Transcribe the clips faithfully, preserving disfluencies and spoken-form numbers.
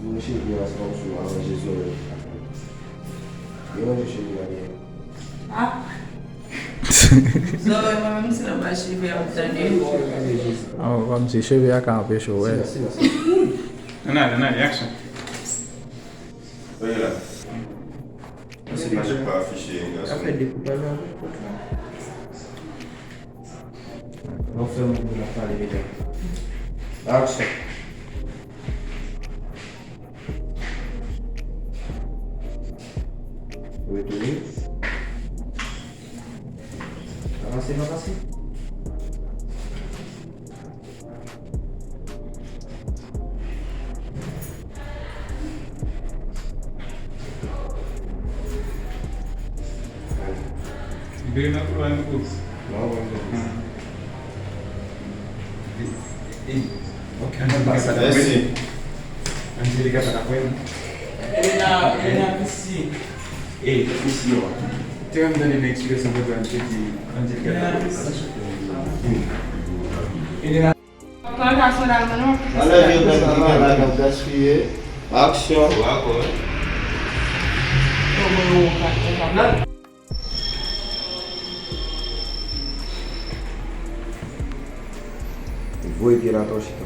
Mwen cheve a se kòmsi w aranje zòrèy. Yo ranje cheve a byen. Ah. Zòrèy mwen menm se nan ba cheve a m tande. Oh, kòmsi cheve a ka anpeche w wè. Ann ale, ann ale, aksyon. Oye la. Mwen se imaj ki pa afiche yon gason. Ap fè dekoupaj la avèk kòt la. Lè w fè moun pou n ap pale deja. Aksyon. Retounen. Pa pase, pa pase. Vire nan koulwa an kou. Non, non, non. Ah. E, e, ok, Angelica ta kwè. Mèsi. Angelica ta kwè. Elena, Elena, mèsi. E, mèsi yo. Te wè m tande nan eksplikasyon papa m te di Angelica ta kwè. Elena. Pran gason la, non. Anlè vye bèl ki gen la, n ap gaspiye. Aksyon. Voye pye l atò chita.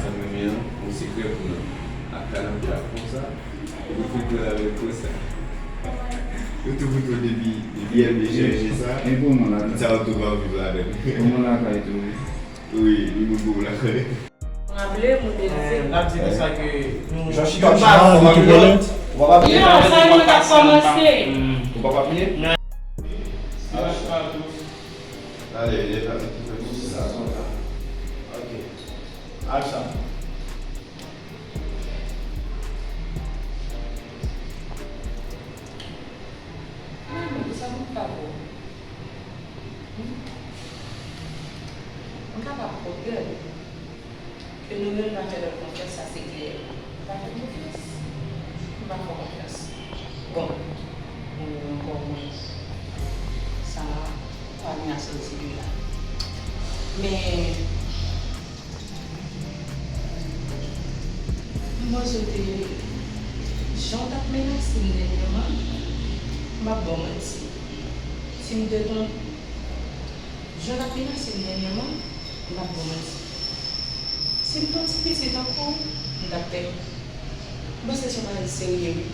Sa m renmen an, yon sekrè pou nou. Ak kanapè a konsa, ou pou fè l avèk konsa. Yo tou fout yo depi, depi M D chèche sa. E pou moun lakay. Tout sa yo tou va viv ladan l. Pou moun lakay tou, wi. Wi, li moun pou lakay. Raple, moun te di. N ap di konsa ke nou, Jan chita, nou pa chita, nou pa nou pa pye. Yo, sa nou t ap kòmanse. Ou pa pa pye? Ale, lè pa tout fè konsa. Ok. Aksyon. Mwen menm, sa m pa bon. Hmm? M kapab konprann ke nou menm n a fè lòt konfyans, sa se klè. M pa fè konfyans. M pa fè konfyans. Bon, mwen menm ankò mwen, sa pa vin a sòti de la. Men, M panse w te, jan w t ap menase m dènyèman, m p ap ba w manti. Si m te t on, jan w t ap menase m dènyèman, m p ap ba w manti. Si m t on ti pitit ankò, m t ap pè. M panse se yon bagay serye, wi.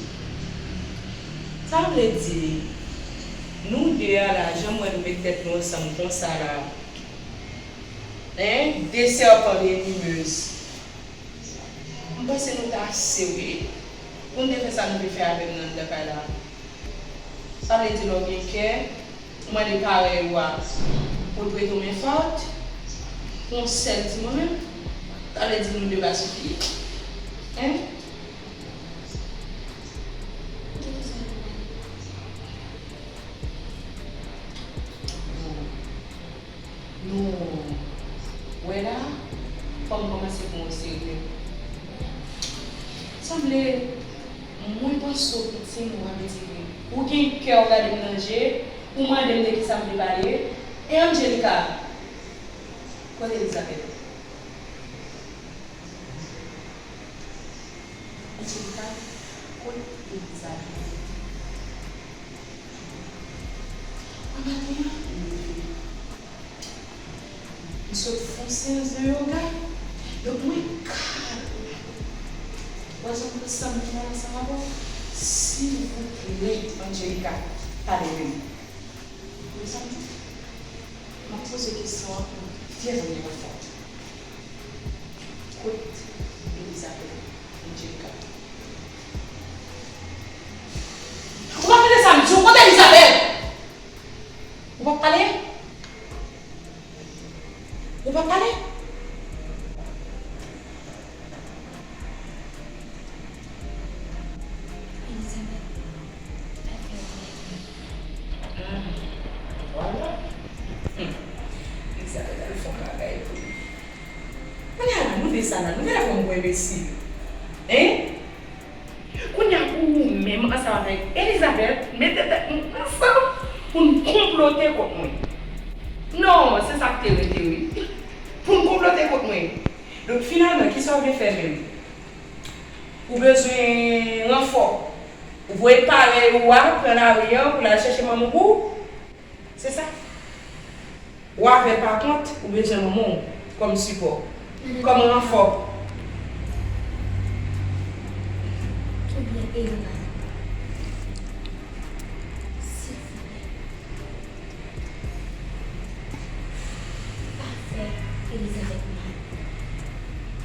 Sa vle di, nou de a la, jan m wè nou met tèt nou ansanm konsa la, Hein? De sèpan venimez. M panse nou ta ase, wi. Pou n te fè sa nou te fè avè m nan anndan kay la. Sa vle di lè w gen kè, ou mande parèy ou a pou l prete w men fòt, pou yon sèl ti moman, sa vle di nou de pa sifi. Hein? Nou wè la, fò m kòmanse pran w serye. Sanble, mwen panse w piti, mwen pa piti vre. Ou gen kè w gade m nan je, ou mande m de kisa m vle pale. E Angelica? Kote Elizabeth? Angelica, kot Elizabeth? Bòn maten an, m leve. M sot fè yon seyans de yoga. Donk, mwen kalme. Ou wè jan m santi m la ansanm avè w? Silvouplè, Angelica, pa leve m. Ou konn sa m di? M ap poze kesyon an pou byen vre yon fwa. Kot Elizabeth, Angelica? Ou pa tande sa m di w? Kote Elizabeth? Ou p ap pale? Ou p ap pale? Elizabeth, pa fè yon bagay. Hmm. Vwala. Hmm. Elizabeth al fè yon bagay pou li. Kounye a la, nou de sa la, nou genlè pran m pou enbesil. Hein? Menm ansanm avèk Elizabeth, mete tèt nou ansanm pou n konplote kont mwen. Non, se sa k te rete, wi. Pou n konplote kont mwen. Donk, finalman, kisa w vle fè menm? Ou bezwen ranfò. Ou voye parèy ou a pran lari an pou l al chèche manman w pou ou? Se sa. Ou avè l pa kont, ou bezwen manman w kòm sipò, kòm ranfò. Ebyen, Elena, silvouplè, pa fè Elizabeth mal.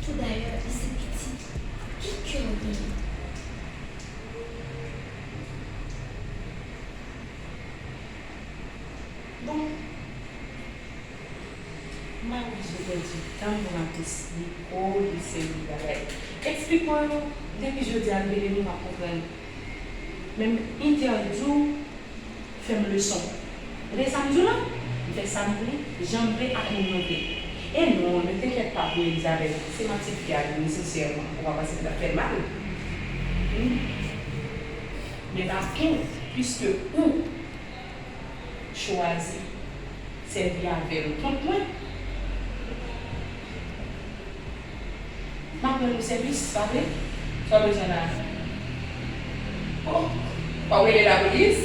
Toudayè, li se pitit, ki kè w genyen? Bon, m pa oblije pèdi tan m pou m ap esplike w de seri de bagay. Eksplik mwen yo, depi jodi a m rele nou, m ap konprann. Men m entèdi w fè m leson. Ou tande sa m di w la? M fè sa m vle, jan m vle, ak moun mwen vle. E non, ne t'inquiète pas pou Elizabeth, se manti l fè a, li, sensèman, ou pa panse ke l ap fè l mal? Hmm. Men pa kont, piske ou chwazi sèvi avè l kont mwen. M ap rann ou sèvis, pa vre? Sa w bezwen la? Oh, w ap rele lapolis?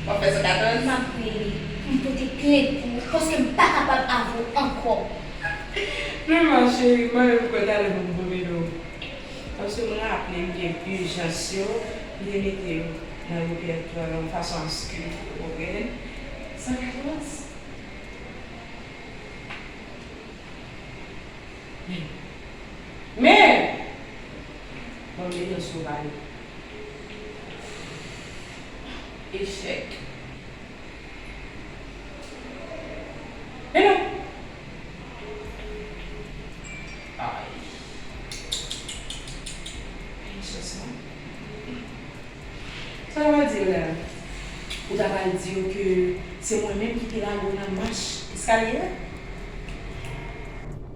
W ap fè san katrèz? M ap rele pou m pote plent pou ou, paske m pa kapab avè w ankò. Men ma cheri, mwen menm m kwè talè pou m vomide w. Paske m raple m gen ijans yo, m te mete yo nan repètwa nan yon fason aske ou konprann. San katrèz. Men, men, bon, men yo sou pale. Echèk. Men non. Ay. Ay, chans mwen. Sa w pral di yo la? Ou ta pral di yo ke se mwen menm ki te lage w nan mach eskalye a?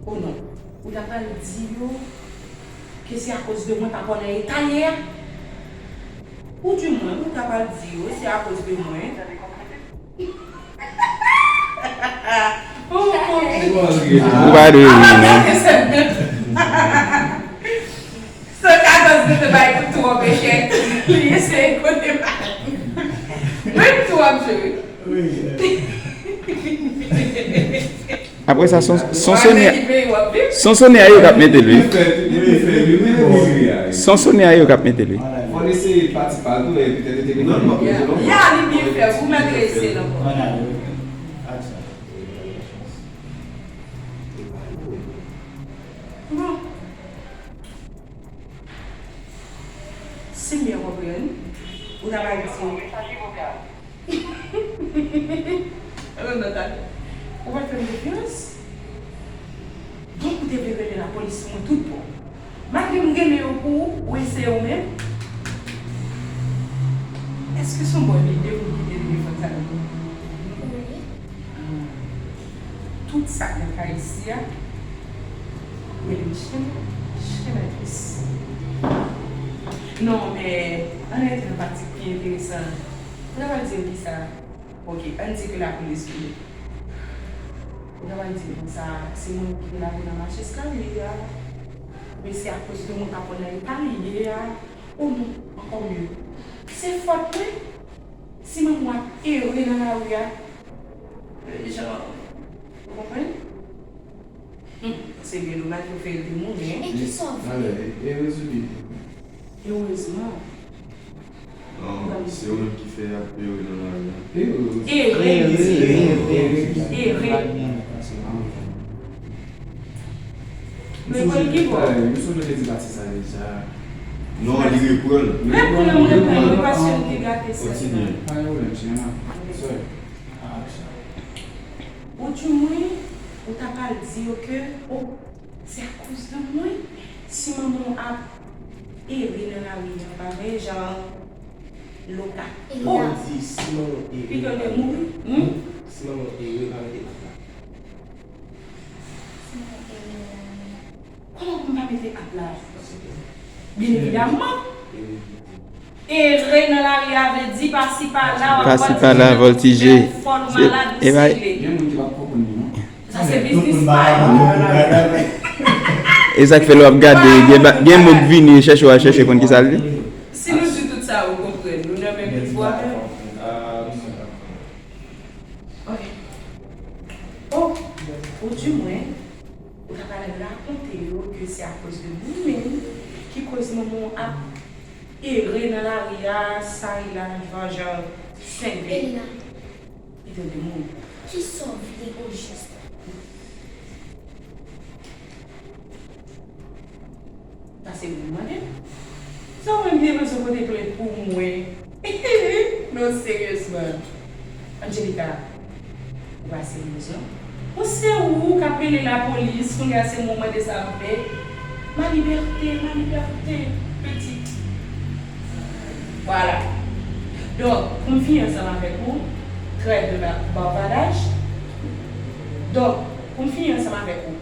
O non, ou ta pral di yo ke se akoz de mwen papa w nan eta l ye a? Oudimwen, ou ta pral di yo se akoz de mwen. Ou pa dwe ri, non. San katrèz te bay pou twòp echèk. Li eseye kote bagay. Menm tou ap jwe. Apre sa, son, son sone a, son sone a yo k ap mete l, wi. Son sone a yo k ap mete l, wi. Fò l eseye pati pa l tou, e petèt li te gen nan mòt tou, non? Ya, li byen fè, ou mèt rese nan mòt. Bon. Si m byen konprann, ou ta pral di. Alò, Nathalie, ou pa t fè m konfyans? Donk, ou te vle rele lapolis sou mwen tout bon. Malgre m rele yo pou ou, ou eseye ou menm? Èske se yon bòn ide pou m kite telefòn sa nan men w? Wi. Ah. Tout sa k nan kay isi a, rele m chen, chen mètris. Non, men, ann rete nan pati k pi enteresan an. Ou ta pral di yo kisa? Ok, ann di ke lapolis vini. Ou ta pral di yo konsa, se mwen ki te lage w nan mach eskalye a. Men se akoz de mwen papa w nan eta l ye a. O non, ankò mye. Se fòt mwen. Si manman w ap ere nan lari a, jan, ou konprann? Hmm, se byen domaj yo fè l te mouri, en. E kisa w vle? Erezman. Non, se ou menm ki fè y ap ere nan lari a. Ere, li di. Ere. Reprann ki bò? M sonje te di pati sa deja. Non, li reprann. Reprann, reprann, li pa sèl ki gate sèl la. Kontinye. Pa gen pwoblèm, cheri, m ap. Sorry. Ou di mwen, ou ta pral di yo ke, oh, se akoz de mwen si manman w ap ere nan lari a, pa vre, jan loka. Ou di si manman w ere nan lari a. Pito l te mouri. Hmm? Si manman w ere, pa mete ak la. Si manman w ere nan lari a. Kòman pou m pa mete ak la? Byen evidamman. Ere nan lari a vle di pasi pala, w ap pasi pala, vòltije. Fò nou malad, nou sele. Gen moun ki pa konprann li, non. Sa se biznis pa yo. E sa k fè lè w ap gade, gen ba- gen mo k vini chèche w al chèche konn ki sa l ye. Si nou di tout sa, ou konprann. Nou nan menm nivo avè l. Ok. Oh, ou di mwen, ou ta pral rakonte yo ke se akoz de ou menm ki koz manman w ap ere nan lari a, sa e la, jan, jan, sengle. Elina, li te demoun. Kisa w vle ojis? Pase pou mande. Sa w menm te bezwen pote plent pou mwen? Non, seryezman. Angelica, ou pa seryez non. Bon, se ou k ap rele lapolis, kounye a se mwen w mande sa m fè. Ma liberté, ma liberté, petit. Vwala. Donk, pou m fini ansanm avèk ou, trêve de ba- bavardaj. Donk, pou m fini ansanm avèk ou,